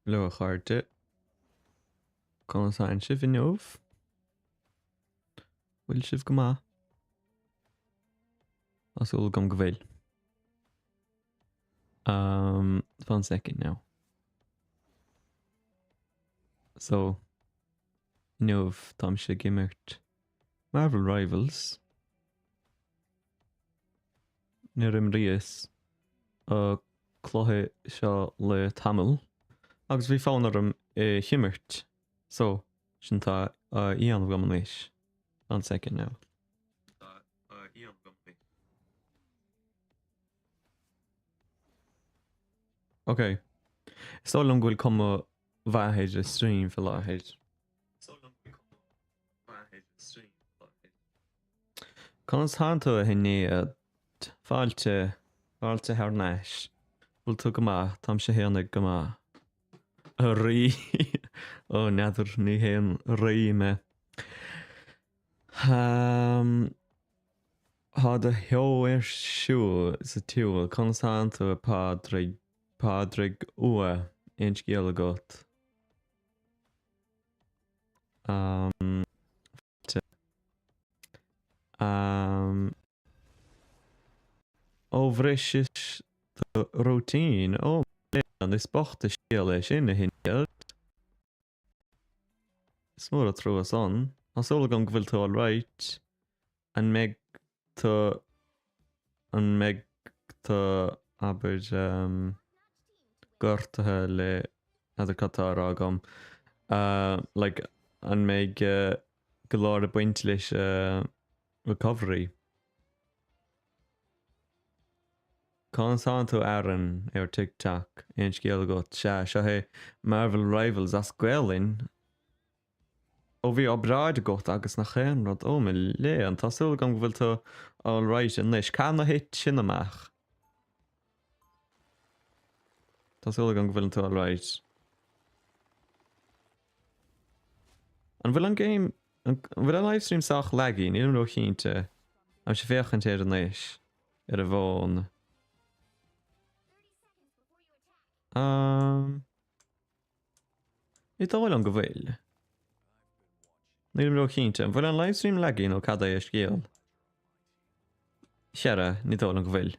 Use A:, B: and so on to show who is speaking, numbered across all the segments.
A: Hello a chairde. Conas tánn sibh inniu? Bhfuil sibh go maith? Tá súil agam go bhfuil. Um, one second now. So, inniu táimse ag imirt Marvel Rivals. Níor imríos an cluiche seo le tamall agus bhí fonn orm é himirt, so sin tá á dhéanamh agam anois. One second now. Ok. Is dóigh liom go bhfuil cuma mhaith ar an stream faoi láthair. Conas tánn tú a Shinéad? Fáilte, fáilte thar n-ais. Bhfuil tú go maith? Táimse fhéinig go maith. A Rí! Ó, n'fheadar, ní haon rí mé. Tá do sheó ar siúl sa tsiúl. Conas tánn tú a Phádraig, Pádraig Ua, aon scéal agat? Fáilte. Ó bhrisis do routine, ó mo léan, is bocht an scéal é sin, a Shinéad. Is mór an trua san. Tá súil agam go bhfuil tú alright. An mbeidh tú, an mbeidh tú, abair, gortaithe le, n'fheadar cad tá á rá agam, like, an mbeidh go leor ag baint leis recovery? Conas tánn tú Aaron ar TikTok? Aon scéal agat? Sea, seo é Marvel Rivals as Gaolainn. Ó bhí obráid agat agus nach aon rud. Ó mo léan, tá súil agam go bhfuil tú alright anois. Cathain a thit sin amach? Tá súil agam go bhfuileann tú alright. An bhfuil an game, an bhfuil an livestream sách laggy? Nílim ró-chinnte. Táimse ag féachaint air anois ar an bhfón. Um. Ní dóigh liom go bhfuil. Nílim ró-chinnte. An bhfuil an livestream laggy nó cad é an scéal? Cheara, ní dóigh liom go bhfuil.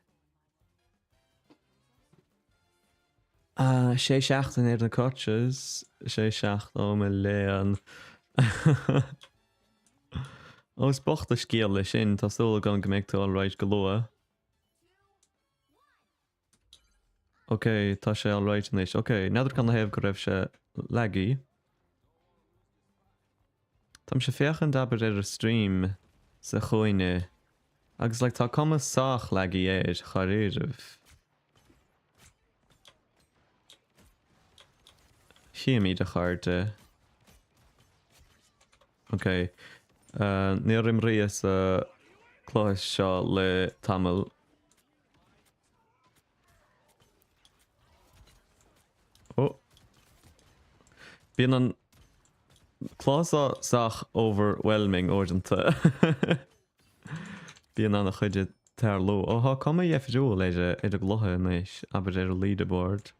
A: Ah, sé seachtain ar na crutches. Sé seacht ó mo léan. Ó, is bocht an scéal é sin. Tá súil agam go mbeidh tú alright go luath. Ok, tá sé alright anois. Ok, n'fheadar cad 'na thaobh go raibh sé laggy. Táimse ag féachaint abair ar an stream sa chúinne agus like tá cuma sách laggy air, dháiríribh. Chímid a chairde. Ok, níor imríos an cluiche seo le tamall. Ó. Bíonn an cluiche seo sách overwhelming uaireanta. Bíonn an-chuid ag tarlú. Ó, tá cuma dheifriúil ar ar an gcluiche anois, abair ar an leaderboard.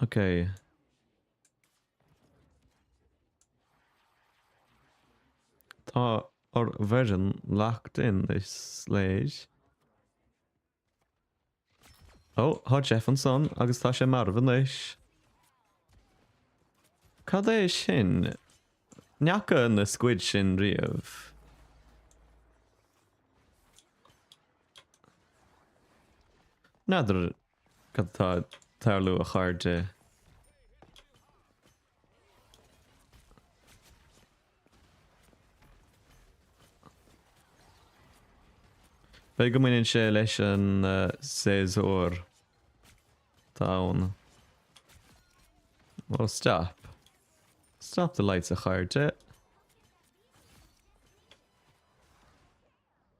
A: Ok. Tá ár bhfoireann locked in, is léir. Ó, tá Jeff ansan agus tá sé marbh anois. Cad é sin? Ní fhaca na squid sin riamh. N'fheadar cad atá ag tarlú a chairde. B'fhéidir go mbaineann sé leis an séasúr atá ann. Oh, stop. Stop the lights a chairde.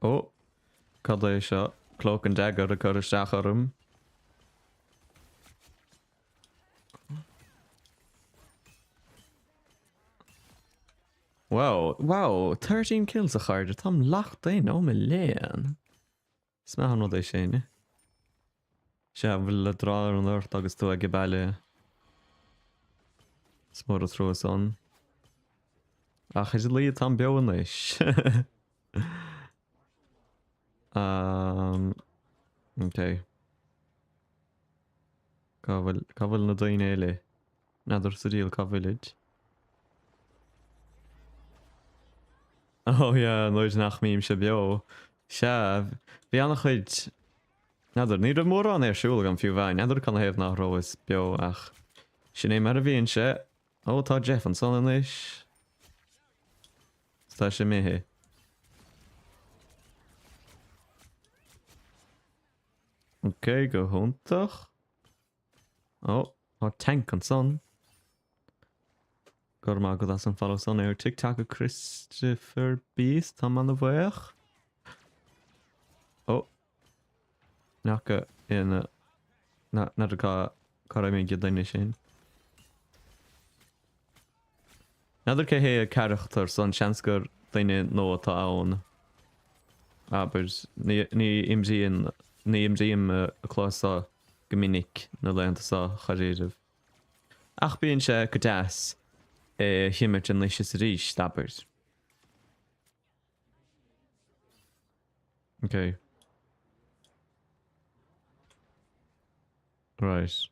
A: Ó, cad é seo? Cloak and dagger ag cur isteach orm. Wow, wow, 13 kills a chairde, táim locked in, ó mo léan. Is maith an rud é sin. Sea, an bhfuil leadrán ort agus tú ag baile? Is mór an trua san. Ach ar a laghad táim beo anois. um, ok. Cá bhfuil, cá bhfuil na daoine eile? N'fheadar sa diabhal cá bhfuilid. Oh yeah, nuair nach mbímse beo. Sea, bhí an-chuid, n'fheadar, ní raibh mórán ar siúl agam fiú amháin, n'fheadar canathaobh nach rabhas beo ach sin é mar a bhíonn sé. Ó, tá Jeff ansan anois. Is tá sé imithe. Ok, go hiontach. Ó, tá tank ansan. Go raibh maith agat as an follow san ar TikTok a Christopher Beast, táim ana-bhuíoch. Ó, n'fheaca ina n'fheadar cá cá raibh mé ag an duine sin. N'fheadar cé hé an carachtar san, seans gur duine nua atá ann. Abair, ní ní imríonn ní imrím an cluiche seo go minic na laethanta seo dháiríribh. Ach bíonn sé go deas é a himirt anois is arís, abair. Ok. Right.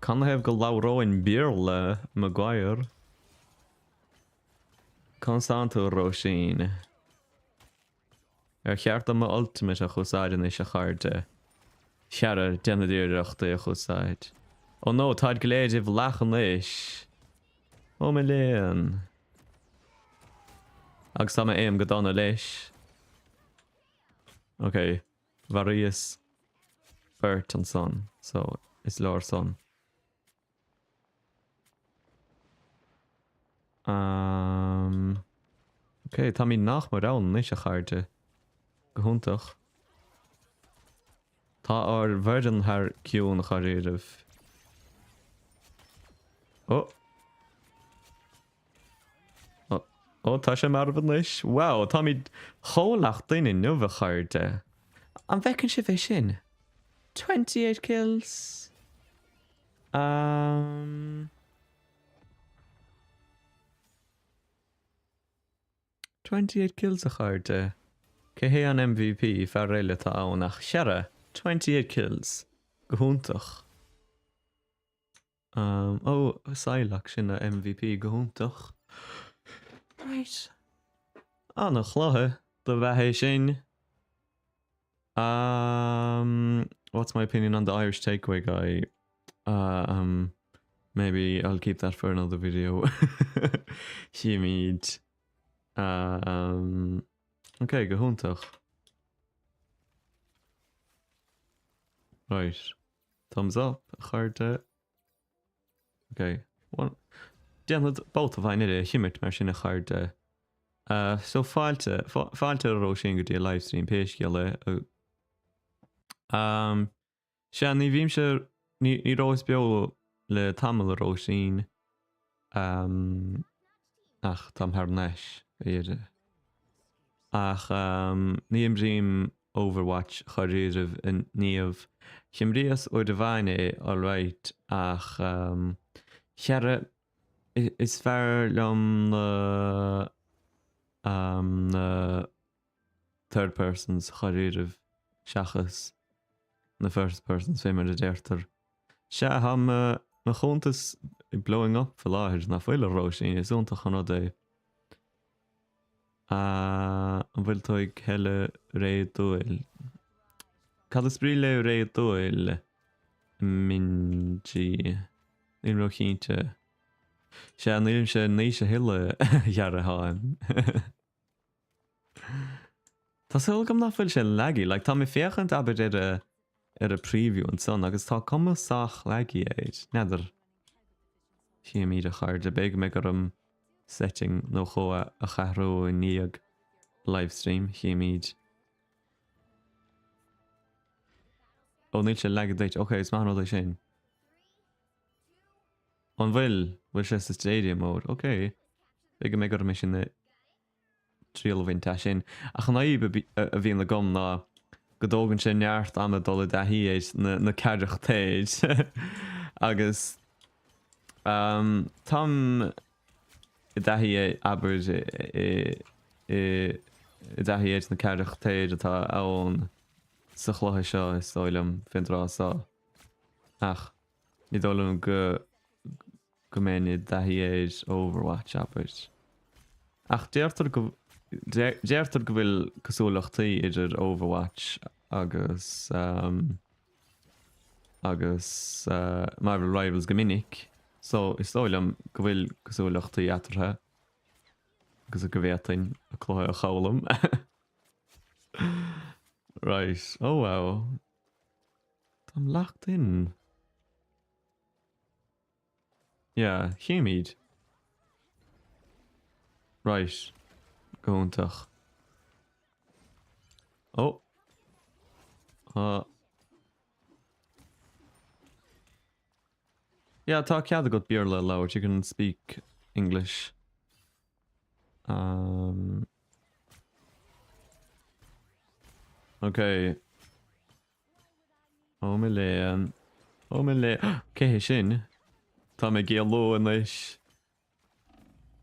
A: Canathaobh go labhróinn Béarla, Maguire? Conas tánn tú, a Róisín? Ar cheart dom mo ultimate a chúsáid anois, a chairde? Chara, déanfaidh iarracht é a chúsáid. Oh no, táid go léir i bhflach anois! Ó mo léan! Agus tá mo aim go dona leis. Ok, mharaíos beirt ansan, so is leor san. Um, ok, táimid nach mór ann anois, a chairde. Go hiontach. Tá ár bhfoireann thar cionn, dháiríribh. Ó! Ó, ó, tá sé marbh anois. Wow, táimid chomh lach duine inniu, a chairde. An bhfeiceann sibh é sin? 28 kills. Um... 28 kills a chairde. Cé hé an MVP? Fear eile atá ann ach chara, 28 kills. Go hiontach. Um, ó, Psylocke, sin a MVP, go hiontach. Right. An-chluiche do bheith é sin. Um, what's my opinion on the Irish takeaway guy? Um, maybe I'll keep that for another video. Chímid. Um, ok, go hiontach. Right. Thumbs up, a chairde. Ok. One. Déanfaidh babhta amháin eile a himirt mar sin a chairde. Uh, so fáilte, fáilte a Róisín go dtí an livestream pé scéal é. Um, sea, ní bhímse, ní, ní rabhas beo le tamall a Róisín. Um, ach táim thar n-ais, a Dhia. Ach um, ní imrím Overwatch dháiríribh inniu. D'imríos uair amháin é, alright, ach um, chara, is fearr liom na um, na third persons dháiríribh seachas na first persons fé mar a deirtear. Sea, tá mo mo chuntas blowing up faoi láthair, nach bhfuil, a Róisín? Is iontach an rud é. An bhfuil tú ag hellish réadúil? Cad is brí le réadúil, Minji? Nílim róchinnte. Sea, nílimse in aois a thuilleadh, a dheartháir. Tá súil agam nach bhfuil sé laggy, like tá mé féachaint abair ar a ar a preview ansan agus tá cuma sách laggy air, n'fheadar. Chímid a chairde, b'fhéidir go mbeidh orm setting nó dhó a athrú i ndiaidh livestream, chímid. Ó níl sé laggy duit, ok is maith an rud é sin. An bhfuil? Bhfuil sé sa stadium mode? Ok. B'fhéidir go mbeidh orm é sin a. triail a bhaint as sin. Ach an fhadhb a bhíonn agam ná go dtógann sé neart ama dul i dtaithí ar na carachtair agus táim i dtaithí abair i dtaithí ar na carachtair atá ann sa chluiche seo is dóigh liom fén dtráth seo ach ní dóigh liom go go mbeinn i dtaithí ar Overwatch, abair. Ach deirtear go deirtear go bhfuil cosúlachtaí idir Overwatch agus agus Marvel Rivals go minic, so is dóigh liom go bhfuil cosúlachtaí eatarthu agus go bhféadfainn an cluiche a dh'fhoghlaim. Right, oh wow. Táim locked in. Yeah, chímid. Right. Go hiontach. Oh. Uh. Yeah, tá cead agat Béarla a labhairt, you can speak English. Um. Okay. Ó mo léan. Ó mo léan. Cé hé sin? Tá mé ag éalú anois.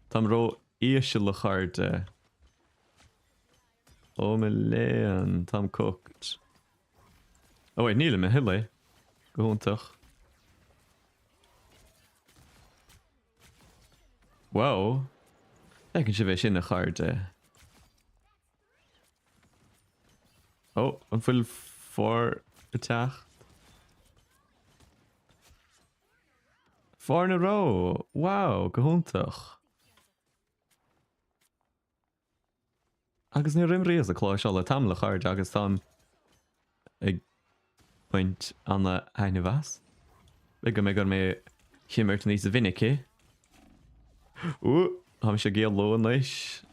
A: Táim ró íseal a chairde. Ó mo léan. Táim cooked. Oh wait, nílim a thuilleadh. Go hiontach. Wow. Feiceann sibh é sin a chairde. Ó, an bhfuil fear ag teacht? Fear na ró! Wow, go hiontach! Agus níor imríos an cluiche seo le tamall a chairde agus táim ag baint ana-thaitneamh as. B'fhéidir go mbeidh orm é a imirt níos mhinice. Ooh, táimse ag éalú anois.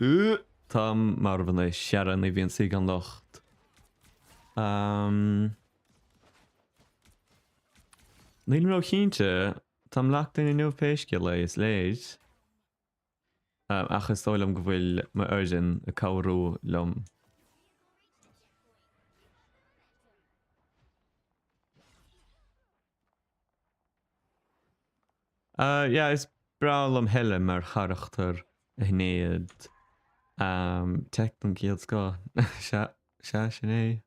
A: Ooh, táim marbh anois. Sea, ní bhíonn saoi gan locht. Um, Nílim ró-chinnte. Táim locked in inniu pé scéal é, is léir. Ach is dóigh liom go bhfuil m'fhoireann ag cabhrú liom. Yeah, is breá liom Hela mar charachtar, a Shinéad. Tech den gcéad scoth. Sea, sea, sin é.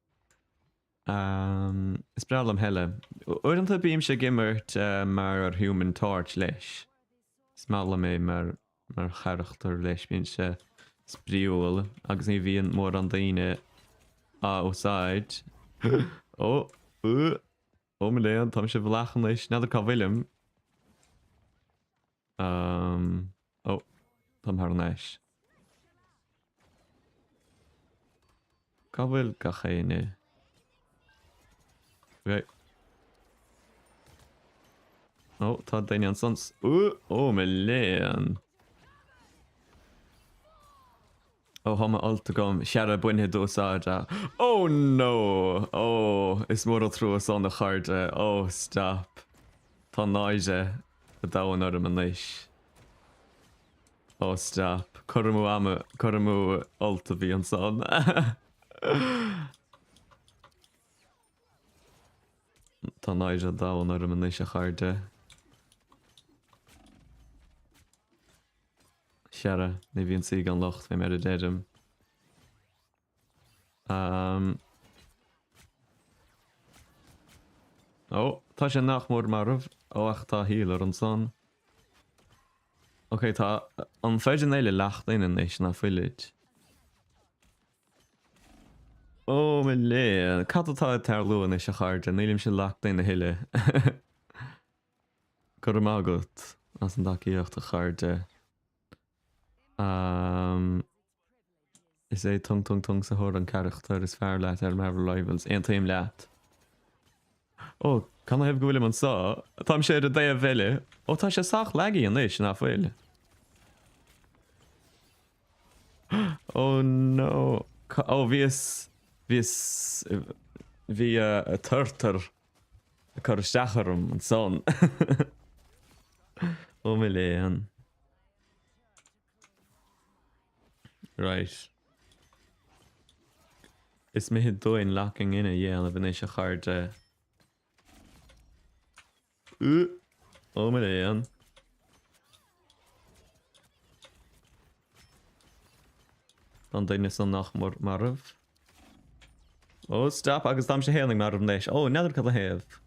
A: Is breá liom Hela. Uaireanta bímse ag imirt mar Human Torch leis. Is maith liom é mar mar charachtar leis. Bíonn sé spraíúil agus ní bhíonn mórán daoine á úsáid. Ó! Ó mo léan, táimse i bhfolach anois. N'fheadar cá bhfuilim. Um, ó, táim thar n-ais. Cá bhfuil gach éinne? Ok. Ó, tá duine ansan. Ó, ó mo léan. Ó, tá mo ult agam. Sea, bainfidh úsáid as. Oh no! Ó, is mór an trua san a chairde. Oh, stop. Tá náire an domhain orm anois. Oh, stop. Cur amú ama, cur amú ult a bhí ansan. Tá náire an domhain orm anois a chairde. Sea, ní bhíonn saoi gan locht, fé mar a deirim. Um. Ó, tá sé nach mór marbh. Ó, ach tá healer ansan. Ok, tá an foireann eile locked in anois, ná fuilid? Ó, mo léan, cad atá ag tarlú anois a chairde? Nílimse locked in a thuilleadh. Go raibh maith agat as an dtacaíocht a chairde. Is é Tung Tung Tung Sahur an carachtar is fearr leat ar Marvel Rivals. Aontaím leat. Ó, canathaobh go bhfuilim anseo? Táimse ar an dtaobh eile. Ó, tá sé sách laggy anois, ná fuil? Oh no. Ó, bhíos, bhíos. Bhí a turtar ag cur isteach orm ansan. Ó mo léan. Right. Is mithid dúinn locking in a dhéanamh anois a chairde. Ó mo léan. Tá an duine san nach mór marbh. Ó, stop, agus táimse fhéinig marbh anois. Ó, n'fheadar cad 'na thaobh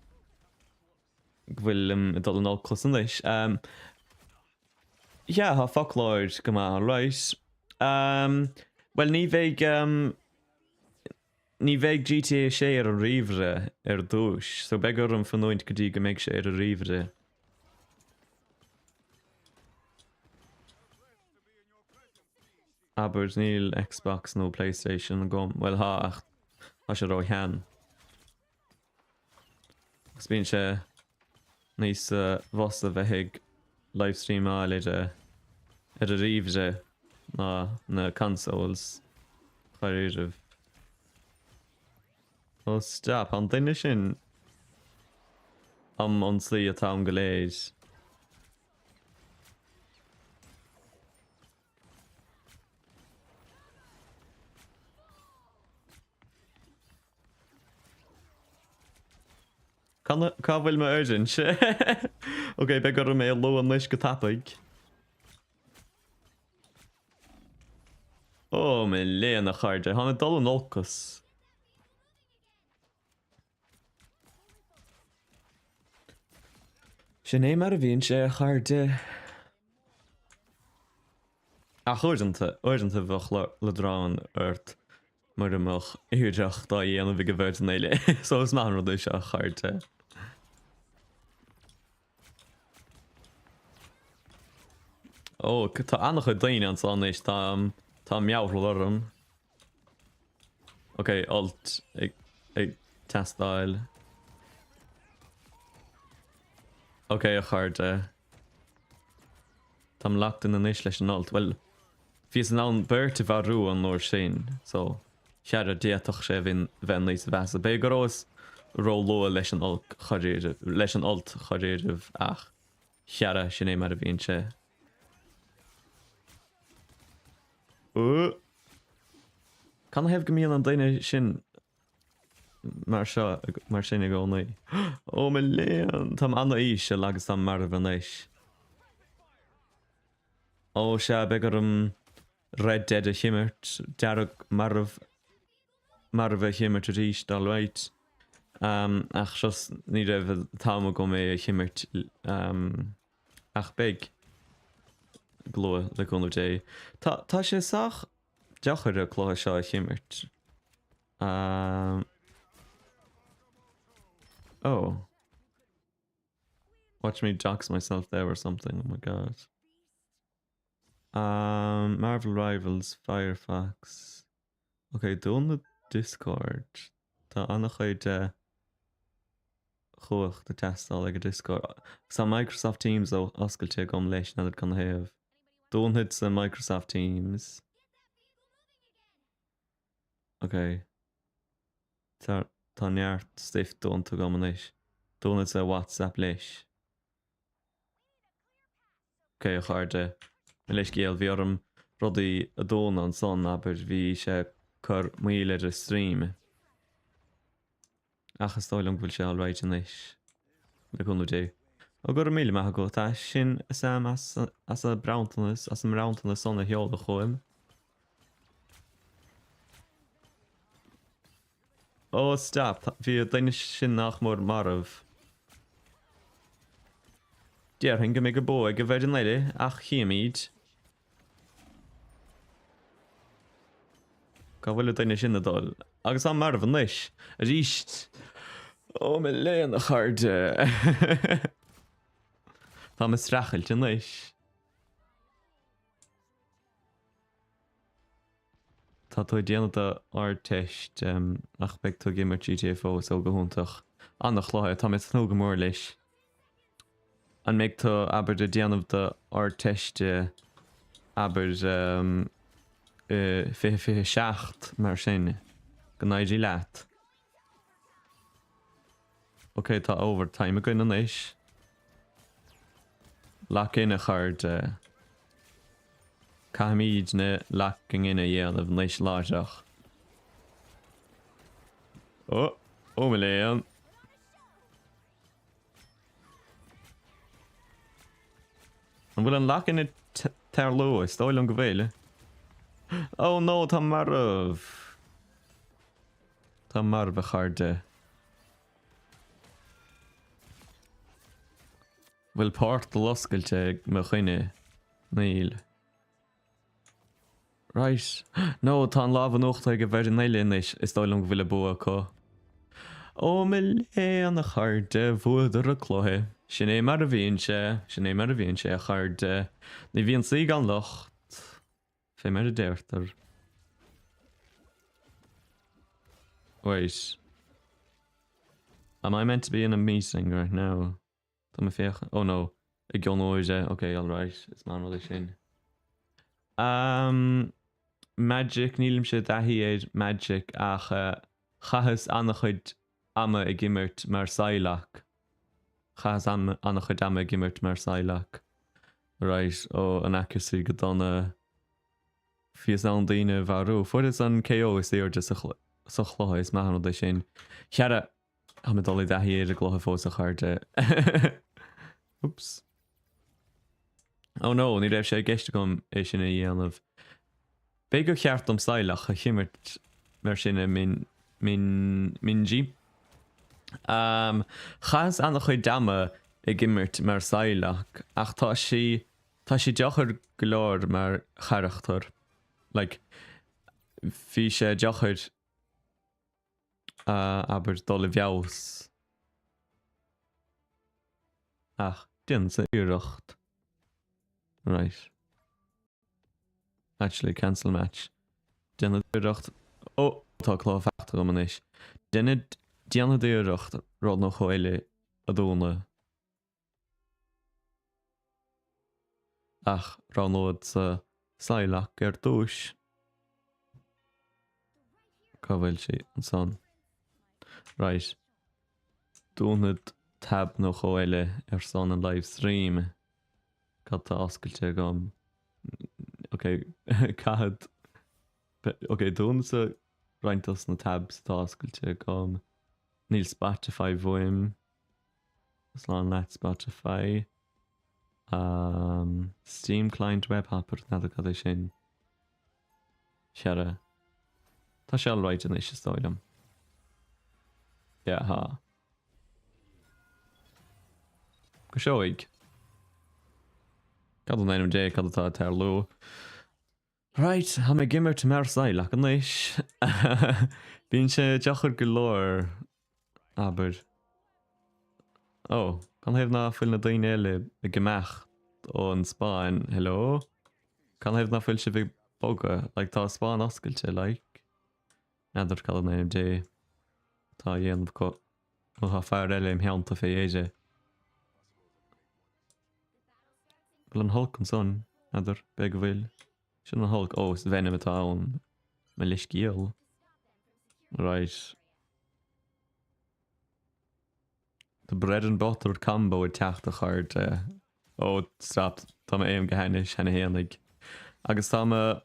A: go bhfuilim ag dul in olcas anois. Um, yeah, tá foclóir go maith, alright. Um, well, ní bheidh, um, Ní bheidh GTA 6 ar an ríomhaire ar dtúis, so beidh orm fanúint go dtí go mbeidh sé ar an ríomhaire. Abair, níl Xbox nó PlayStation agam, bhuel tá ach tá sé ró-shean. Agus bíonn sé níos fusa bheith ag livestreamáil ar ar an ríomhaire ná na consoles dháiríribh. Oh stop, an duine sin am ionsaí an t-am go léir. Cá bhfuil mo fhoireann? Ok, beidh orm é a lua anois go tapaidh. Ó, mo léan a chairde, táim ag dul in olcas. Sin é mar a bhíonn sé, a chairde. Ach uaireanta, uaireanta bheadh leadrán ort mura mbeadh iarracht á dhéanamh ag an bhfoireann eile. So is maith an rud é seo, a chairde. Ó, tá an-chuid daoine anseo anois, tá, tá mearbhall orm. Ok, ult ag, ag teastáil. Ok, a chairde. Táim locked in anois leis an ult. Bhuel, bhíos in ann beirt a mharú an uair sin, so chara d'fhéadfadh sé a bheith níos mheasa. B'fhéidir go rabhas ró-luath leis an olc leis an ult dháiríribh ach chara sin é mar a bhíonn sé. Cad 'na thaobh go mbíonn an duine sin mar seo mar sin i gcónaí? Ó mo léan! Táim an-íseal agus táim marbh anois. Ó sea, beidh orm Red Dead a chimirt, dearg marbh, marbh a chimirt arís, alright. Um, ach just ní raibh an t-am agam é a chimirt um, ach beidh go luath le cúnamh Dé. Tá, tá sé sách deacair an cluiche seo a chimirt. Um, oh. Watch me dox myself there or something, oh my god. Um, Marvel Rivals, Firefox. Ok, dún na Discord. Tá an-chuid de chumhacht ag teastáil ag an Discord. Agus tá Microsoft Teams oscailte agam leis, n'fheadar cad 'na thaobh. Dúnfadsa Microsoft Teams. Ok. Tá, tá neart stuif dúnta agam anois. Dúnfadsa WhatsApp leis. Ok, a chairde, mo leithscéal, bhí orm rudaí a dúnadh ansan, abair, bhí sé ag cur moill ar an stream. Ach is dóigh liom go bhfuil sé alright anois, le cúnamh Dé. Ó, go raibh míle maith agat as sin, a Sam, as, as an bronntanas, as an mbronntanas san a sheoladh chugam. Ó, stop, bhí an duine sin nach mór marbh. Déarfainn go mbeidh an bua ag an bhfoireann eile, ach chífimid. Cá bhfuil an duine sin ag dul? Agus tá marbh anois. Arís. Ó, mo léan, a chairde. Táim ag streachailt anois. Tá tú ag déanamh do Ardteist ach beidh tú ag imirt GTA fós, ó go hiontach. An-chluiche, tá mé ag tnúth go mór leis. An mbeidh tú, abair, ag déanamh do Ardteiste, abair, i 2027 mar sin? Go n-éirí leat. Ok, tá overtime againn anois. Lock in a chairde. Caithfimidne locking in a dhéanamh anois láithreach. Ó! Ó mo léan! An bhfuil an lock in ag tarlú? Is dóigh liom go bhfuil. Oh no, táim marbh! Táim marbh a chairde. Bhfuil portal oscailte ag mo dhuine? Níl. Right. No, tá an lámh in uachtar ag an bhfoireann eile anois. Is dóigh liom go bhfuil an bua acu. Ó mo léan a chairde, bhuadar an cluiche. Sin é mar a bhíonn sé, sin é mar a bhíonn sé a chairde. Ní bhíonn saoi gan locht, fé mar a deirtear. Wait. Am I meant to be in a meeting right now? Tá mé féach. Oh no. I gcionn uaire. Ok, alright. Is maith an rud é sin. Um, Magic, nílimse i dtaithí ar Magic ach eh, chaitheas an-chuid ama ag imirt mar Psylocke. Chaitheas an-chuid ama ag imirt mar Psylocke. Right, oh, an accuracy go dona. Bhíos in ann daoine a mharú. Fuaireas an KO is airde sa chluiche, is maith an rud é sin. Chara, Tá mé ag dul i dtaithí ar an gcluiche fós a chairde. Oops. Oh no, ní raibh sé i gceist agam é sin a dhéanamh. B'fhéidir gur cheart dom Psylocke a himirt mar sin a Min Min Minji. Um, chaitheas an-chuid ama ag imirt mar Psylocke ach tá sí tá sí deacair go leor mar charachtar. Like, bhí sé deacair abair, dul i bhfeabhas. Ach déanfadsa iarracht. Right. Actually, cancel match. Déanfad iarracht. Ó! Tá cluiche faighte agam anois. Déanfad, déanfad iarracht rud nó dhó eile a dhúnadh. Ach roghnódsa Psylocke ar dtúis. Cá bhfuil sí? Ansan. Right. Dúnfad tab nó dhó eile ar son an live stream. Cad tá oscailte agam? Ok, caithfead. Ok, dúnfadsa roinnt dos na tabs atá oscailte agam. Níl Spotify uaim. Slán leat Spotify. Um, Steam Client Web Hopper, n'fheadar cad é sin. Chara. Tá sé alright anois is dóigh liom. Yeah, tá. Go seoigh. Cad in ainm Dé cad atá ag tarlú? Right, tá mé ag imirt mar Psylocke anois. Bíonn sé deacair go leor, abair. Ó, canathaobh ná fuil na daoine eile ag imeacht ón spawn? Hello? Canathaobh ná fuil sibh ag bogadh? Like, tá spawn oscailte, like. N'fheadar cad in ainm Dé atá á dhéanamh acu. Ó, tá fear eile im theannta fé dheireadh. Bhfuil an Hulk ansan? N'fheadar, b'fhéidir go bhfuil. Sin an Hulk. Ó, is Venom atá ann. Mo leithscéal. Right. The bread and butter combo ag teacht a chairde. Ó, stop. Tá m'aim go hainnis cheana fhéinig. Agus tá mo...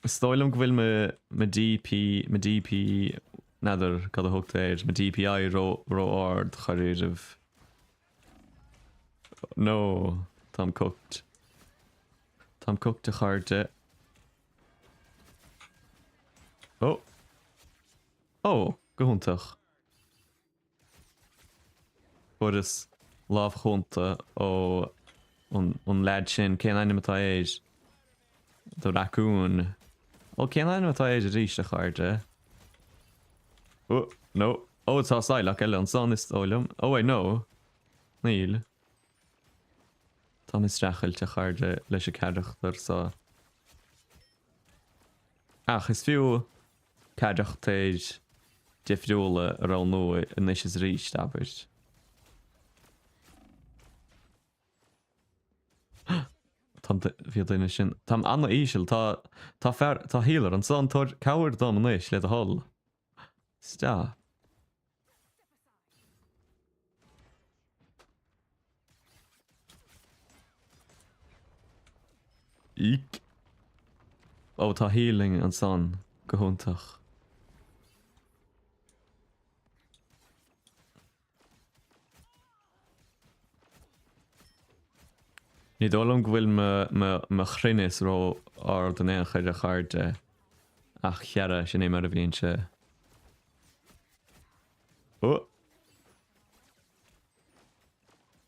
A: Is dóigh liom go bhfuil mo, mo DP, mo DP, n'fheadar cad a thugtar air, mo DPI ró, ró-ard dháiríribh. No, táim cooked. Táim cooked a chairde. Oh. Oh, go hiontach. Fuaireas lámh chúnta ó an leaid sin, cén ainm atá air? The Raccoon. Ó, cén ainm atá air arís, a chairde? Oh, no. Oh, tá Psylocke eile ansan, is dóigh liom. Oh, wait, no. Níl. Táim ag streachailt, a chairde, leis an charachtar so. Ach is fiú carachtair difriúla a roghnú anois is arís, abair. Tá, bhí an duine sin. Táim an-íseal. Tá, tá fear, tá healer ansan. Tabhair cabhair dom anois, le do thoil. Stop. Eek. Ó, tá healing ansan. Go hiontach. Ní dóigh liom go bhfuil mo chruinneas ró-ard in aon chor, a chairde, ach chara, sin é mar a bhíonn sé. Ó!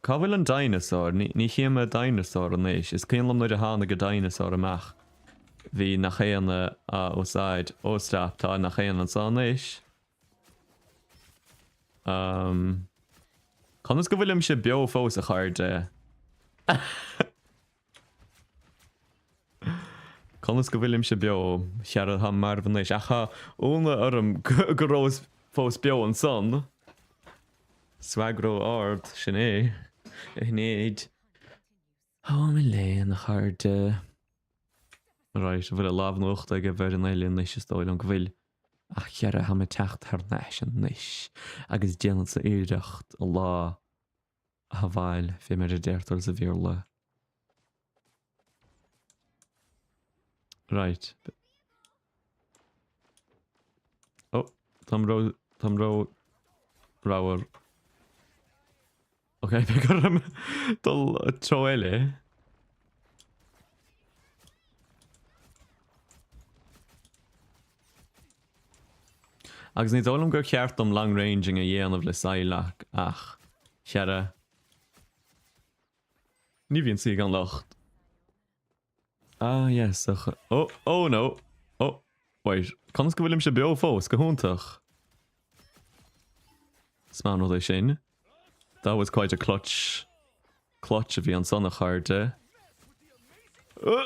A: Cá bhfuil an dinosaur? Ní chím an dinosaur anois. Is cuimhin liom nuair a tháinig an dinosaur amach, bhí nach éinne á úsáid. Ó, stop, tá nach éinne anseo anois. Um, conas go bhfuilimse beo fós a chairde? Conas go bhfuilimse beo? Chara, táim marbh anois, ach tá ionadh orm go rabhas fós beo ansan. Swag ró-ard, sin é. A Shinéad. Ó, mo léan, a chairde. Right, an bhfuil an lámh in uachtar ag an bhfoireann eile anois, is dóigh liom go bhfuil. Ach chara, táim ag teacht thar n-ais anois agus déanfadsa iarracht an lá a shábháil, fé mar a deirtear sa Bhéarla. Right. Oh, táim ró, táim ró ramhar. Ok, beidh orm dul treo eile. Agus ní dóigh liom gur cheart dom long ranging a dhéanamh le Psylocke ach, chara, ní bhíonn saoi gan locht. Ah yes, ach, oh, oh no, oh, wait, conas go bhfuilimse beo fós, go hiontach. Is maith an rud é sin. That was quite a clutch, clutch a bhí ansan a chairde. Uh!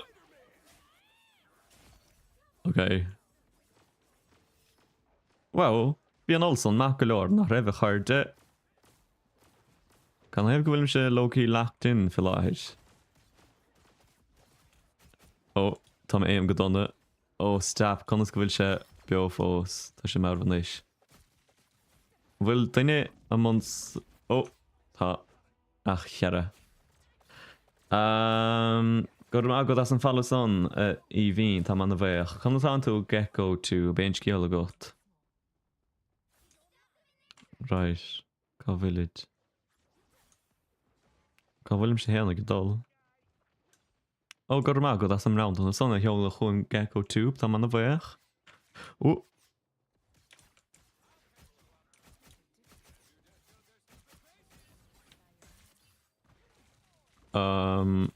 A: Ok. Well, bhí an ult san maith go leor, nach raibh a chairde? Canathaobh go bhfuilimse low-key locked in faoi láthair? Ó, tá m'aim go dona. Ó, stop, conas go bhfuil sé beo fós? Tá sé marbh anois. An bhfuil duine i mbun Ó, tá. Ach chara. Ahm, go raibh maith agat as an follow san, a Aoibhín, táim ana-bhuíoch. Conas tánn tú, Gecko Tube, aon scéal agat? Right. Cá bhfuilid? Cá bhfuilimse féin ag dul? Ó, go raibh maith agat as an mbronntanas san a sheoladh chugam Gecko Tube, táim ana-bhuíoch. Ó! Um.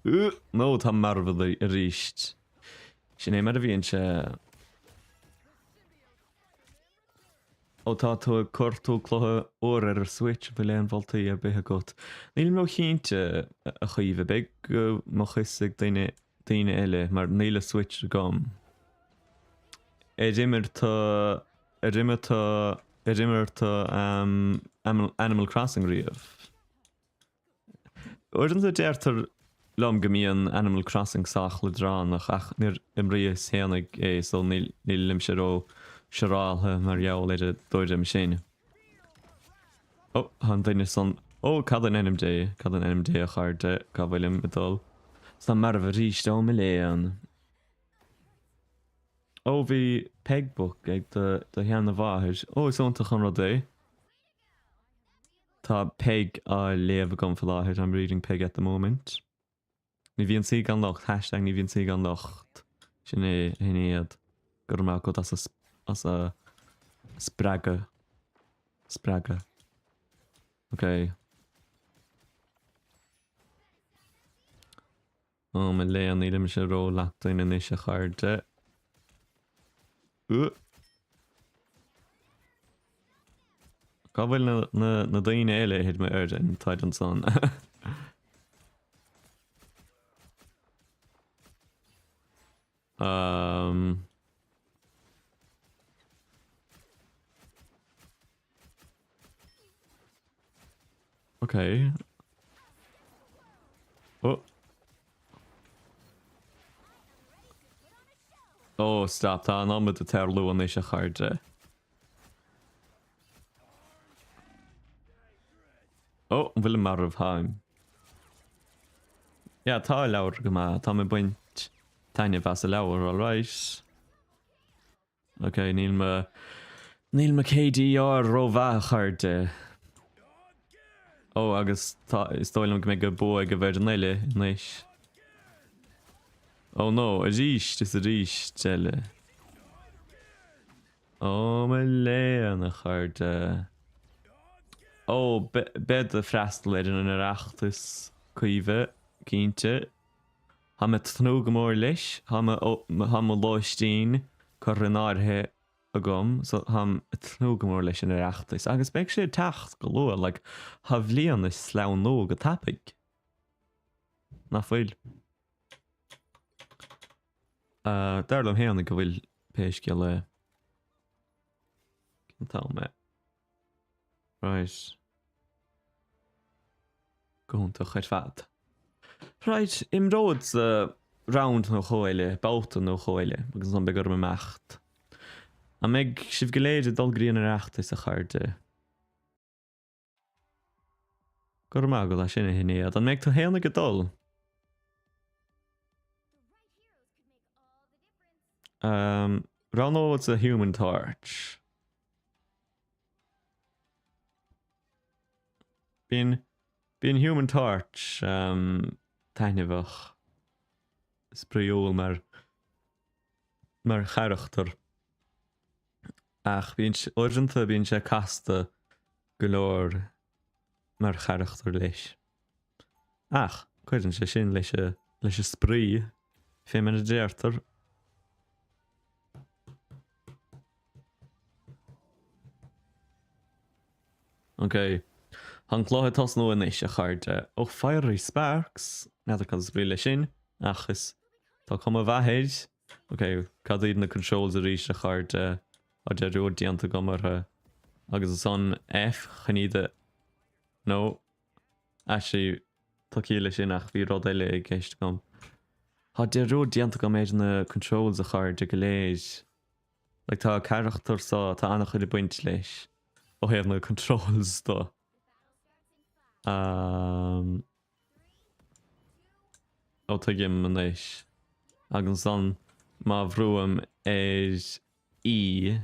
A: No, táim marbh arís. Sin é mar a bhíonn sé. Ó tá tú ag cuartú cluiche úr ar an Switch, an bhfuil aon mholtaí ar bith agat? Nílim ró-chinnte, a Chaoimhe. Beidh go mbeadh fhios ag duine, daoine eile, mar níl a Switch agam. Ar imir tú, ar imir tú, ar imir tú Animal Crossing riamh? Uaireanta deirtear liom go mbíonn Animal Crossing sách leadránach ach níor imríos fhéinig é so nílimse ró siúráltha mar gheall ar an dtuairim sin. Ó, tá an duine san. Ó, cad in ainm Dé, cad in ainm Dé a chairde, cá bhfuilim ag dul? Táim marbh arís, ó mo léan. Ó, bhí Peig Book ag do sheana-mháthair. Ó, is iontach an rud é. Tá Peig á léamh agam faoi láthair, I'm reading Peig at the moment. Ní bhíonn saoi gan locht, hashtag ní bhíonn saoi gan locht. Sin é, a Shinéad. Go raibh maith agat as a, as a spreagadh. Spreagadh. Ok. Ó mo léan, nílimse ró-locked in anois a chairde. Uh. Cá bhfuil na, na, na daoine eile ar mo fhoireann? Táid ansan. um. Ok. Oh. Oh, stop. Tá an iomad ag tarlú anois a chairde. Ó, an bhfuilim marbh? Táim. Yeah, tá an leabhar go maith. Táim ag baint taitneamh as an leabhar, alright. Ok, níl mo... Níl mo KDR rómhaith, a chairde. Ó, agus tá... Is dóigh liom go mbeidh an bua ag an bhfoireann eile anois. Oh no, arís is arís eile. Ó, mo léan, a chairde. Ó, bead ag freastal ar an Oireachtas, Caoimhe, cinnte. Tá mé ag tnúth go mór leis. Tá mo lóistín curtha in áirithe agam so táim ag tnúth go mór leis an Oireachtas agus beidh sé ag teacht go luath, like tá an bhliain ag sleamhnú go tapaidh. Nach bhfuil? Dar liom fhéinig go bhfuil pé scéal é. Cén t-am é? Right. Go hiontach ar fad. Right, imreodsa round nó dhó eile, babhta nó dhó eile, agus ansan beidh orm imeacht. An mbeidh sibh go léir ag dul go dtí an Oireachtas, a chairde? Go raibh maith agat as sin, a Shinéad. An mbeidh tú fhéinig ag dul? Um, roghnódsa Human Torch. Bíonn, bíonn Human Torch um, taitneamhach, spraíúil mar, mar charachtar. Ach bíonn, uaireanta bíonn sé casta go leor mar charachtar leis. Ach cuireann sé sin leis a, leis an spraoi, fé mar a deirtear. Ok. Tá an cluiche ag tosnú anois, a chairde. Ó, Fiery Sparks! N'fheadar cad is brí leis sin, ach is tá cuma mhaith air. Ok, cad iad na controls arís, a chairde? Tá dearúd déanta agam orthu. Agus ansan F chun iad a... No. Actually, tá ciall leis sin ach bhí rud eile i gceist agam. Tá dearúd déanta agam ar na controls, a chairde, go léir. Like tá carachtar so, tá an-chuid ag baint leis ó thaobh na controls do. Um, ó tuigim anois. Agus ansan má bhrúim ar E,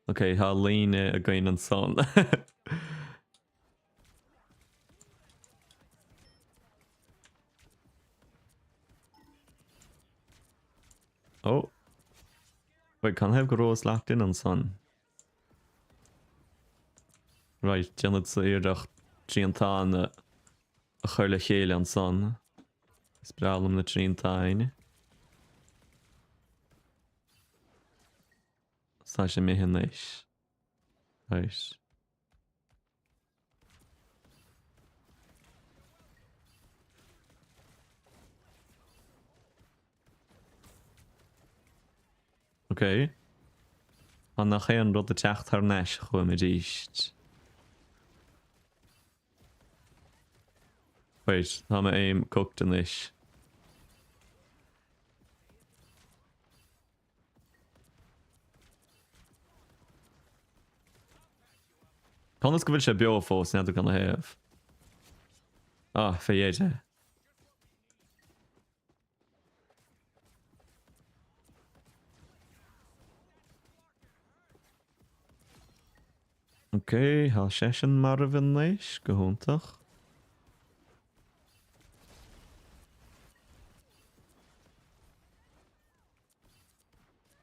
A: ok, tá líne againn ansan. Ó! Wait, canathaobh go rabhas locked in ansan? Right, déanfadsa iarracht triantán a chur le chéile ansan. Is breá liom na triantáin. Tá sé imithe anois. Right. Ok. Tá nach aon rud ag teacht thar n-ais chugam arís. Wait, tá mo aim cooked anois. Conas go bhfuil sé beo fós, n'fheadar canathaobh. Ah, fé dheireadh. Ok, tá seisean marbh anois, go hiontach.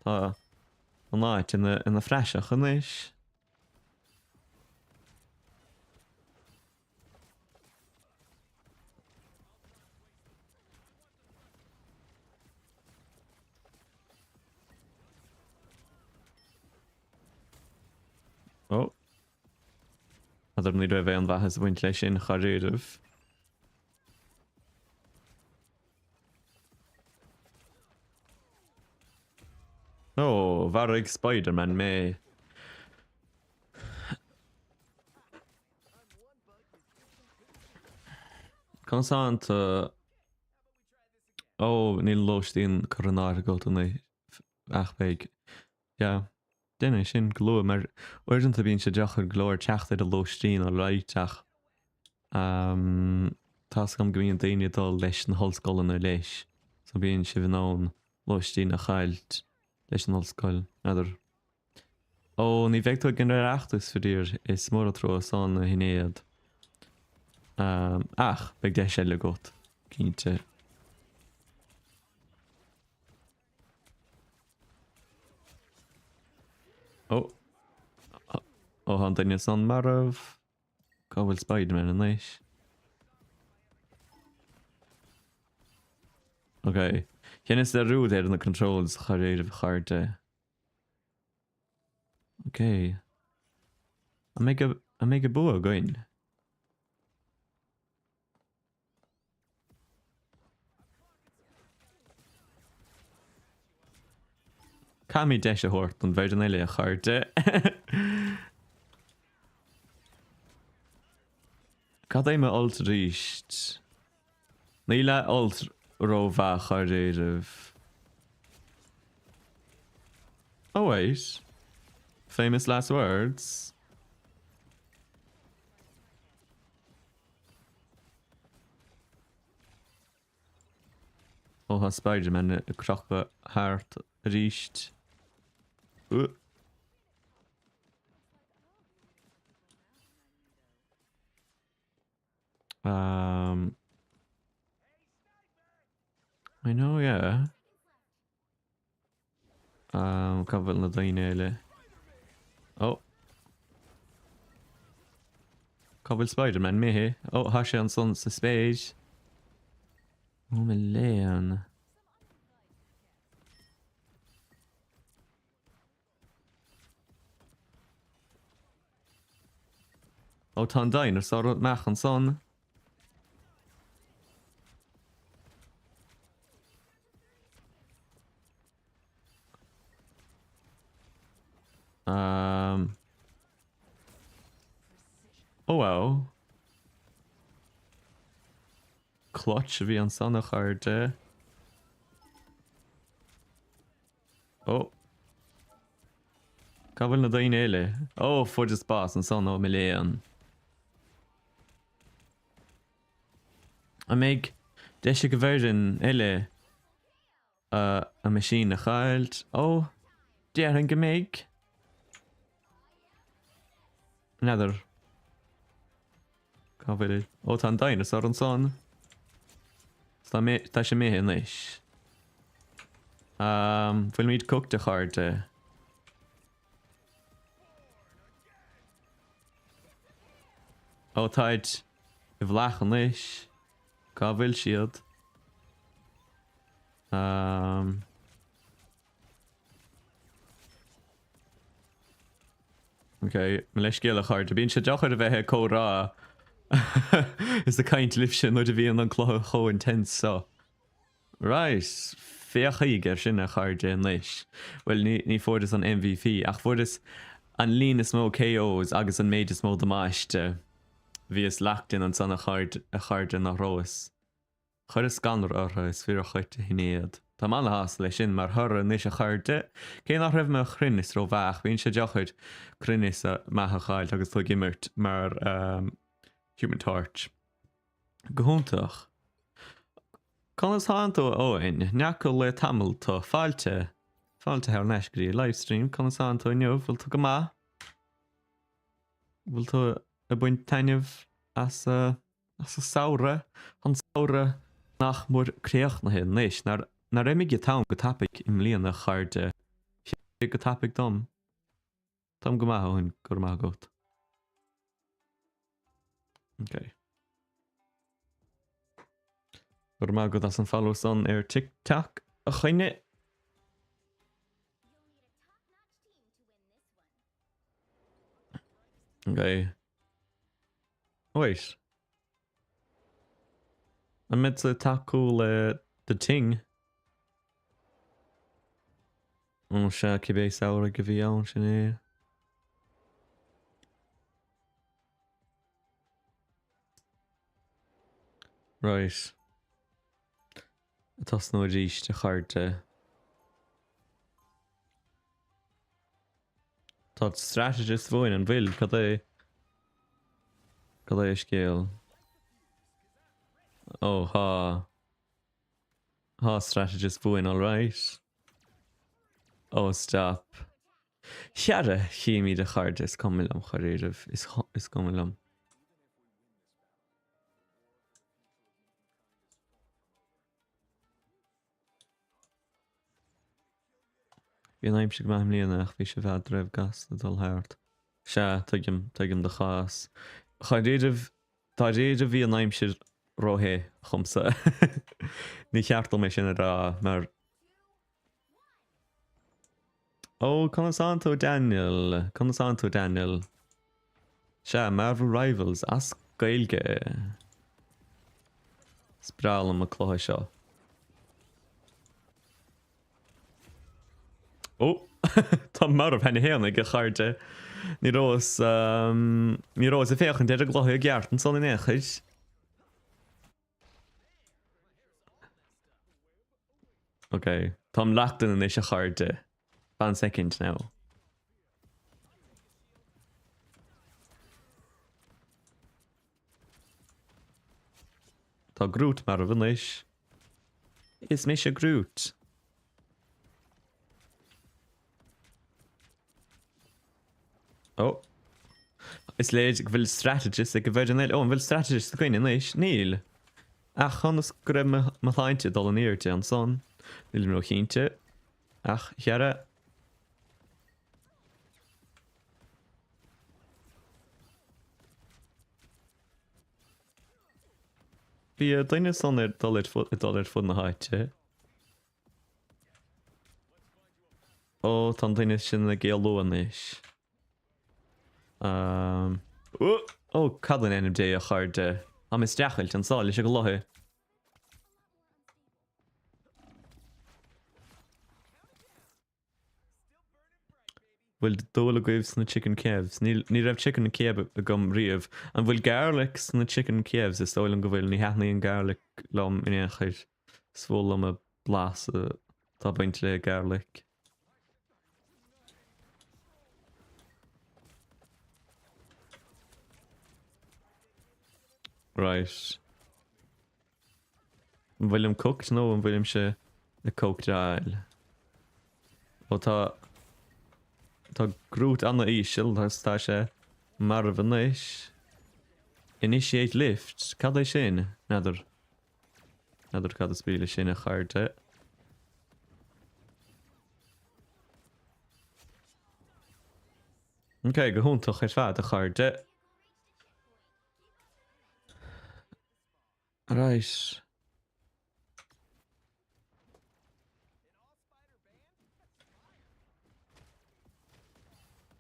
A: Tá an áit ina, ina phraiseach anois. Ó. N'fheadar ní raibh aon mhaitheas ag baint leis sin dháiríribh. Ó, mharaigh Spider-Man mé. Conas atánn tú? Ó, níl lóistín curtha in áirithe agat anois ach beidh. Yeah. Déan é sin go luath mar uaireanta bíonn sé deacair go leor teacht ar an lóistín alright ach. Tá's agam go mbíonn daoine ag dul leis na hollscoileanna leis, so bíonn sibh in ann lóistín a chaillt leis an ollscoil, n'fheadar. Ó, ní bheidh tú ag an Oireachtas, faraor, is mór an trua san, a Shinéad. Ach beidh deis eile agat, cinnte. Ó. Ó, tá an duine san marbh. Cá bhfuil Spiderman anois? Ok. Dheineas dearúd ar na controls dháiríribh a chairde. Ok. An mbeidh an mbeidh an bua againn? Caithfimid deis a thabhairt don bhfoireann eile, a chairde. Cad é mo ult arís? Níl a ult rómhaith dháiríribh. Oh wait. Famous last words. Ó tá Spiderman ag crochadh thart arís. Um, I know, yeah. Cá bhfuil na daoine eile? Ó. Cá bhfuil Spiderman imithe? Ó, tá sé ansan sa spéir. Ó, mo léan. Ó, tá an dinosaur amach ansan. Um. Oh wow. Clutch a bhí ansan a chairde. Ó. Cá bhfuil na daoine eile? Ó, fuaireas bás ansan, ó mo léan. An mbeidh deis ag an bhfoireann eile a machine a chaillt? Ó, déarfainn go mbeidh. N'fheadar. Cá bhfuil? Ó, tá an dinosaur ansan. Tá mé, tá sé imithe anois. Um, fuilimid cooked a chairde. Ó, táid i bhflach anois. Cá bhfuil siad? Um, Ok, mo leithscéal a chairde. Bíonn sé deacair a bheith ag comhrá is ag caint libhse nuair a bhíonn an cluiche chomh intense seo. Right, féachaigí air sin a chairde anois. Bhuel, ní, ní fuaireas an MVP ach fuaireas an líon is mó KOs agus an méid is mó damáiste. Bhíos locked in ansan a chairde, a chairde nach rabhas. Chuireas scanradh orthu, is fíor dhuit a Shinéad. Táim ana-shásta leis sin mar thoradh anois a chairde. Cé nach raibh mo chruinneas ró-mhaith ach bíonn sé deacair cruinneas maith a fháilt agus tú ag imirt mar Human Torch. Go hiontach. Conas tánn tú a Eoin? Ní fhaca le tamall tú. Fáilte. Fáilte thar n-ais go dtí livestream. Conas tánn tú inniu? Bhfuil tú go maith? Bhfuil tú ag baint taitneamh as As an samhradh, an samhradh nach mór críochnaithe anois, nár, nár imigh an t-am go tapaidh i mbliana a chairde, go tapaidh dom. Táim go maith a Eoin, go raibh maith agat. Ok. Go raibh maith agat as an follow san ar TikTok a choinne. Ok. Wait. An mbeidh tú ag tacú le The Ting? Ó sea, cibé samhradh a bhí ann, sin é. Right. Ag tosnú arís, a chairde. Tá strategist uainn, an bhfuil? Cad é? Cad é an scéal? Ó, tá. Tá strategist uainn alright. Ó, stop. Chara, chímid a chairde, is cuma liom dháiríribh, is cuma liom. Bhí an aimsir go maith i mbliana ach bhí sé i bhfad roimh gasta dul thart. Sea, tuigim, tuigim do chás. Dháiríribh, dáiríribh bhí an aimsir ró-the dhomsa. Ní cheart dom é sin a rá mar. Ó, conas tánn tú Daniel? Conas tánn tú Daniel? Sea, Marvel Rivals as Gaeilge. Is breá liom an cluiche seo. Ó! Táim marbh cheana féin a chairde. Ní rabhas, ní rabhas ag féachaint ar an gcluiche i gceart ansan in aon chor. Ok, táim locked in anois a chairde. Fan soicind now. Tá Groot marbh anois. Is mise Groot. Ó. Is léir go bhfuil strategist ag an bhfoireann eile. Ó, an bhfuil strategist againn anois? Níl. Ach conas go raibh mo shláinte ag dul in airde ansan? Nílim ró-chinnte. Ach, chara. Bhí duine san ag dul ar fud na háite. Ó, tá an duine sin ag éalú anois. Ó, cad in ainm Dé, a chairde? Táim ag streachailt anseo leis an gcluiche. Bhfuil dúil agaibh sna chicken Kievs? Níl, ní raibh chicken Kiev agam riamh. An bhfuil garlic sna chicken Kievs? Is dóigh liom go bhfuil. Ní thaitníonn garlic liom in aon chor. Is fuath liom an blas atá ag baint le garlic. Right. An bhfuilim cooked nó an bhfuilimse ag cócaráil? Ó tá tá Groot ana-íseal agus tá sé marbh anois. Initiate lift, cad é sin? N'fheadar. N'fheadar cad is brí leis sin a chairde. Ok, go hiontach ar fad a chairde. Right.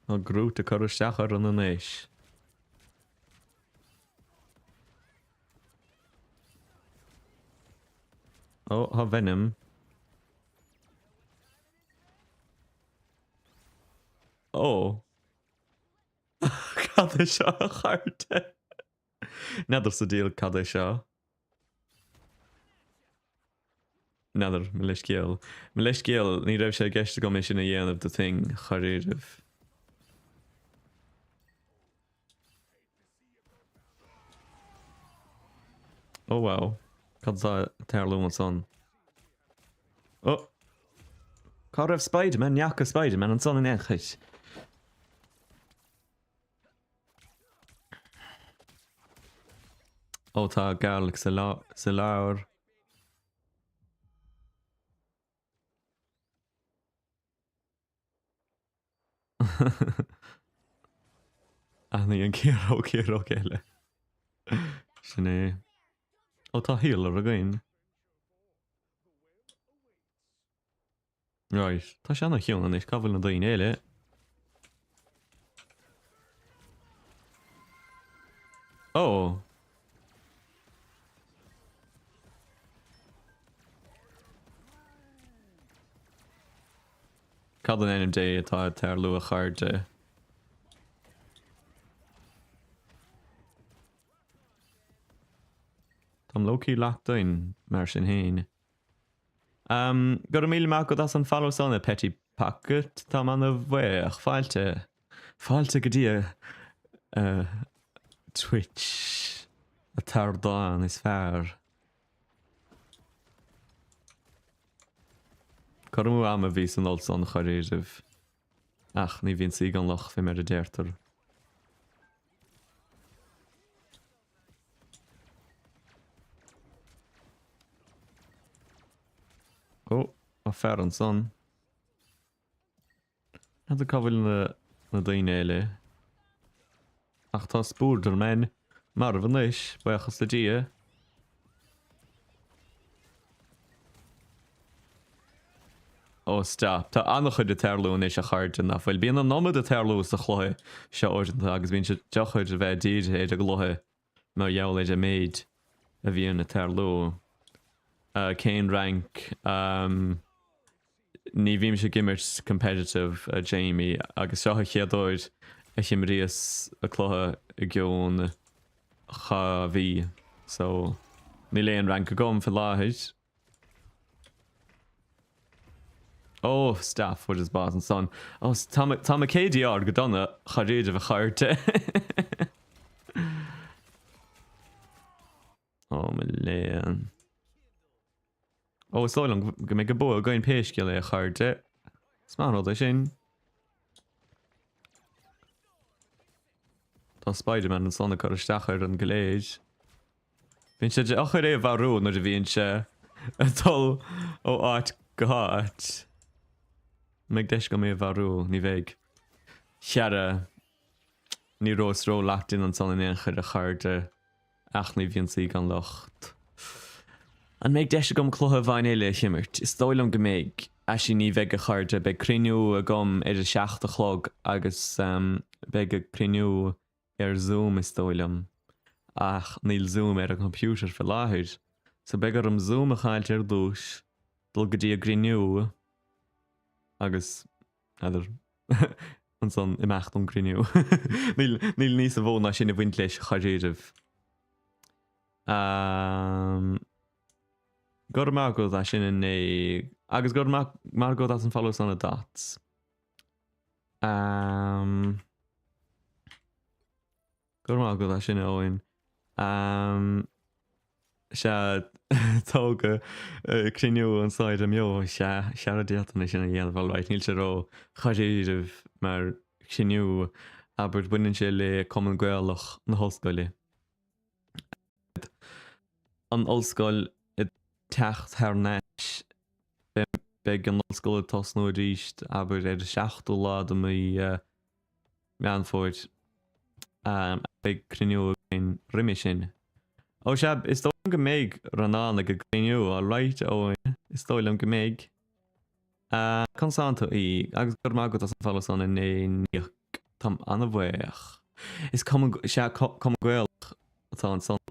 A: Tá Groot ag cur isteach orainn anois. Ó, tá Venom. Ó. Cad é seo a chairde? N'fheadar sa diabhal cad é seo. N'fheadar, mo leithscéal. Mo leithscéal, ní raibh sé i gceist agam é sin a dhéanamh do thing, dháiríribh. Oh wow. Cad atá ag tarlú ansan? Oh! Cá raibh Spiderman? Ní fhaca Spiderman ansan in aon chor. Ó tá garlic sa lár. Aithníonn ciaróg ciaróg eile. Sin é. Ó tá healer againn. Right. Tá sé ana-chiúin anois, cá bhfuil na daoine eile? Oh! Cad in ainm Dé atá ag tarlú a chairde? Táim low-key locked in, mar sin féin. Go raibh míle maith agat as an follow san, a Petty Pocket. Táim ana-bhuíoch. Fáilte. Fáilte go dtí a Twitch, an t-ardán is fearr. Cur amú ama a bhí san ult san dháiríribh. Ach ní bhíonn saoi gan locht fé mar a deirtear. Ó, tá fear ansan. N'fheadar cá bhfuil na daoine eile. Ach tá Spúrderman marbh anois, buíochas le Dia. Ó stop. Tá an-chuid ag tarlú anois a chairde, nach bhfuil? Bíonn an iomad ag tarlú sa chluiche seo uaireanta agus bíonn sé deacair a bheith dírithe ar an gcluiche mar gheall ar an méid a bhíonn ag tarlú. Cén rank? Ní bhímse ag imirt competitive, a Jamie, agus seo an chéad uair a himríos an cluiche i gcionn 2 mhí, so níl aon rank agam faoi láthair. Oh, stop, fuaireas bás ansan. Oh, tá mo, tá mo KDR go dona, dháiríribh a chairde. Ó, mo léan. Ó, is dóigh liom go mbeidh an bua againn pé scéal é, a chairde. Is maith an rud é sin. Tá Spider-Man ansan ag cur isteach orainn go léir. Bíonn sé deacair é a mharú nuair a bhíonn sé ag dul ó áit go háit. An mbeidh deis agam é a mharú? Ní bheidh. Chara, ní rabhas ró locked in ansan in aon chor, a chairde. Ach ní bhíonn saoi gan locht. An mbeidh deis agam cluiche amháin eile a himirt? Is dóigh liom go mbeidh. Actually ní bheidh a chairde, beidh cruinniú agam ar a 7 a chlog agus beidh an cruinniú ar Zoom is dóigh liom. Ach níl Zoom ar an computer faoi láthair. So beidh orm Zoom a chaillt ar dtús, dul go dtí an gcruinniú agus n'fheadar ansan imeacht ón gcruinniú. Níl, níl níos mó ná sin ag baint leis dháiríribh. Go raibh maith agat as sin inné agus go raibh maith, maith agat as an follow san a Dots. Go raibh maith agat as sin a Eoin. Sea, tógadh cruinniú anso ar an mbeo, sea, sea d'fhéadfainn é sin a dhéanamh alright, níl sé ró dháiríribh mar chruinniú, abair, baineann sé le Cumann Gaelach na hOllscoile. An ollscoil ag teacht thar n-ais, beidh an ollscoil ag tosnú arís, abair, ar an seachtú lá de mhí Meán Fómhair. Beidh cruinniú againn roimhe sin. Ó sea, is dóigh liom go mbeidh Rónán ag an gcruinniú, alright, Eoin, is dóigh liom go mbeidh. Conas tánn tú, agus go raibh maith agat as an follow san inné, Nick. Táim an-bhuíoch. Is Cumann, sea, Cumann Gaelach atá ansan.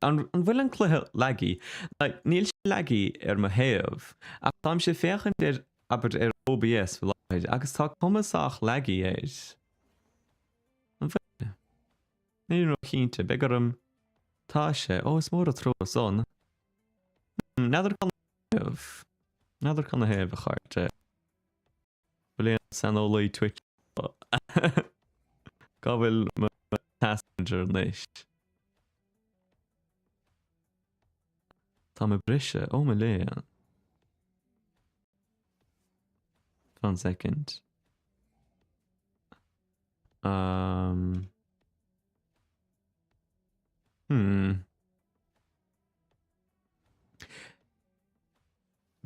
A: An bhfuil an cluiche laggy? Like, níl sé laggy ar mo thaobh, ach táimse ag féachaint ar, abair, ar OBS faoi láthair agus tá cuma sách laggy air. An bhfuil? Nílim ró-chinnte, beidh orm, tá sé, ó is mór an trua san. Hmm, n'fheadar cad 'na thaobh, n'fheadar cad 'na thaobh, a chairde. Bhfuil aon saineolaí Twitch Cá bhfuil mo task manager anois? Tá mé briseadh. Ó mo léan. One second. Um, hmm.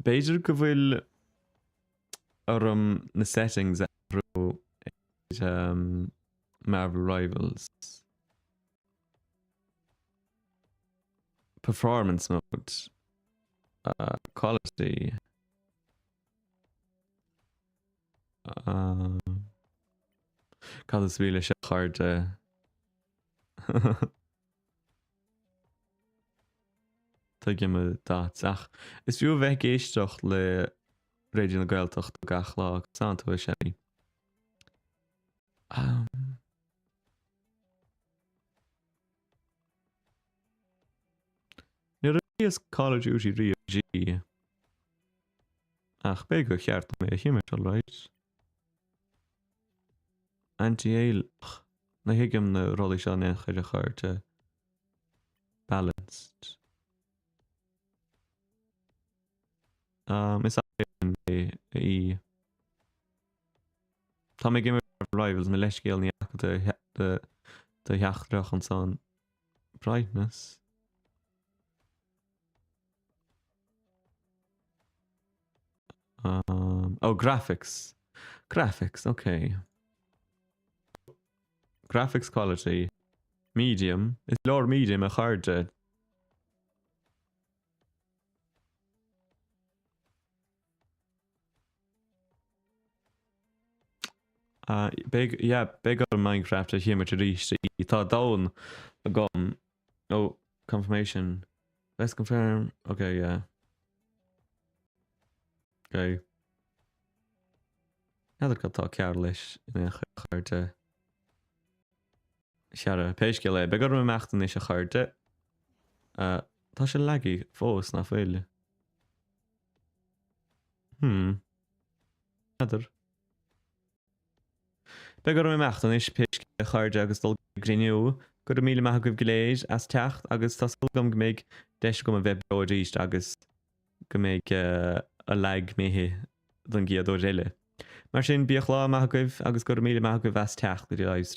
A: B'fhéidir go bhfuil orm na settings a athrú ar Marvel Rivals. Performance mode. Quality. Cad is brí leis a chairde? Tuigim a Dots, ach is fiú a bheith ag éisteacht le Raidió na Gaeltachta gach lá, conas tánn tú, a Shelly. Níor imríos Call of Duty riamh, G. Ach b'fhéidir gur cheart dom é a himirt, alright. Anti-alias. Ní thuigim na rudaí seo in aon chor, a chairde. Balanced. Um, is é an. a Aoí. Tá mé ag imirt Marvel Rivals, mo leithscéal ní fhaca do do theachtaireacht ansan. Brightness. Um, oh, graphics. Graphics, ok. Graphics quality. Medium. Is leor medium a chairde. Uh, beidh, yeah, beidh orm Minecraft a himirt arís. Tá domhan agam. Oh, confirmation. Let's confirm. Okay, yeah. Okay. N'fheadar cad tá cearr leis in aon chor a chairde. Sea, pé scéal é, beidh orm imeacht anois a chairde. Tá sé laggy fós, nach bhfuil? Hmm. N'fheadar. Beidh orm imeacht anois, pé scéal é a chairde agus dul go cruinniú. Go raibh míle maith agaibh go léir as teacht agus tá súil agam go mbeidh deis agam a bheith beo arís agus go mbeidh a lag imithe don gcéad uair eile. Mar sin, bíodh lá maith agaibh agus go raibh míle maith agaibh as teacht go dtí livestream.